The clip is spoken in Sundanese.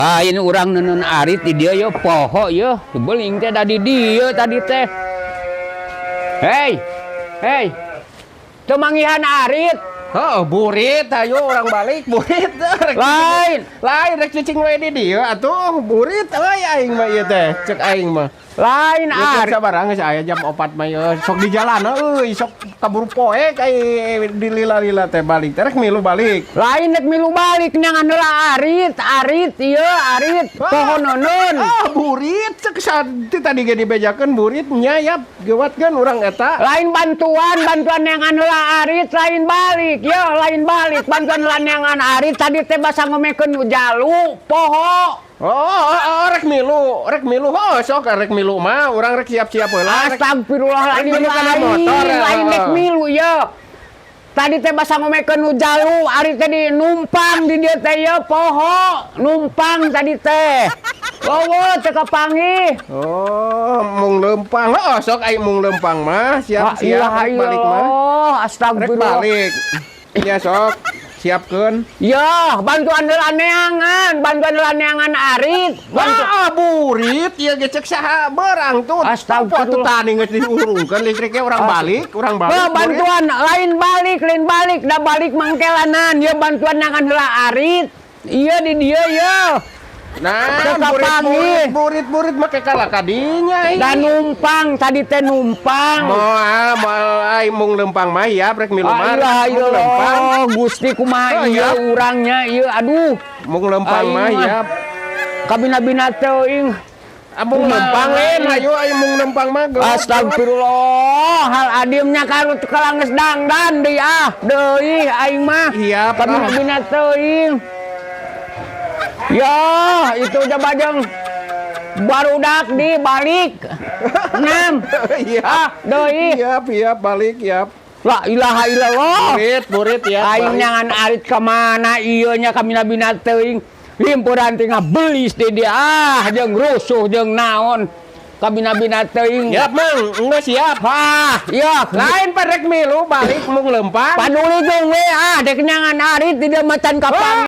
Lain urang neundeun arit di dieu ye, poho ye, beling teh da di dieu tadi teh. Hei, hei. Teu manggihan arit. Oh, burit, ayo urang balik, burit. Rek Lain. Lain rek cicing we di dieu atuh, burit euy aing mah ieu teh, cek aing mah. Lain Ieu teh arit. Sabarang geus aya jam 4 mah ieu sok di jalan euy, sok kaburu poek ai di lila-lila teh balik. Teh rek milu balik. Lain rek milu balik, neangan heula arit, arit ieu arit poho neundeun. Ah, burit cek ti tadi ge dibejakeun burit nya yap gewatkeun urang eta. Lain bantuan, bantuan neangan heula arit, lain balik, ya lain balik, bantuan heula neangan arit tadi teh basa ngomekeun nu jalu, poho. Oh, rek milu, rek milu, oh sok rek milu mah, urang rek siap-siap heula. Astagfirullahaladzim, Rek milu kana lain, motor, ya. Lain rek milu ya. Tadi teh basa ngomekeun nu jalu, ari teh di numpang di dieu teh ya poho, numpang tadi teh. Wowo teu kapanggih. Oh, mung lempang. Oh, sok ai mung lempang mah, siap-siap ilaha rek balik mah. illallah, Rek astagfirullah. balik. Ya sok, siapkeun. Ya, bantuan heula neangan, bantuan heula neangan arit. Bantu Ah, burit ieu ge cek saha berang tuh. Astagfirullah. Tuh tadi geus diurungkeun listriknya urang balik, urang balik. Oh, Burit. Bantuan lain balik, da balik mangkelanan. Ya bantuan neangan heula arit. Iya di dieu ya. Nah, Teu burit kapanggih. burit burit burit make kalah kadinya. Da numpang tadi teh numpang. Moal moal ai mung lempang mah ya rek milu mah. Ah, ilaha Mung lempang. illallah, Gusti kumaha Oh, ieu iya. urangnya ieu, aduh. Mung lempang Aing mah mah. Ya. Kabina-bina teuing. Ah, mung Kumaha lempang lain ieu? Ayo ai mung lempang mah geus. Astagfirullah, hal adimnya karut kalanges dangdan deui ah, deui aing mah. Iya, Kabina-bina teuing. Ya, itu udah bajeng barudak di balik. Enam. Iya. Ah, deui. Siap, siap balik, siap. La ilaha illallah. Burit, burit ya. Aing Balik. nyangan arit ka mana ieu nya kabina-bina teuing. Limpuran teh ngabelis di dia ah jeung rusuh jeung naon. Kabina-bina teuing. Siap, Mang. Enggak siap. Ah, iya. Lain parek milu balik mung lempang. Paduli jeung we ah dek nyangan arit di dieu macan kapan.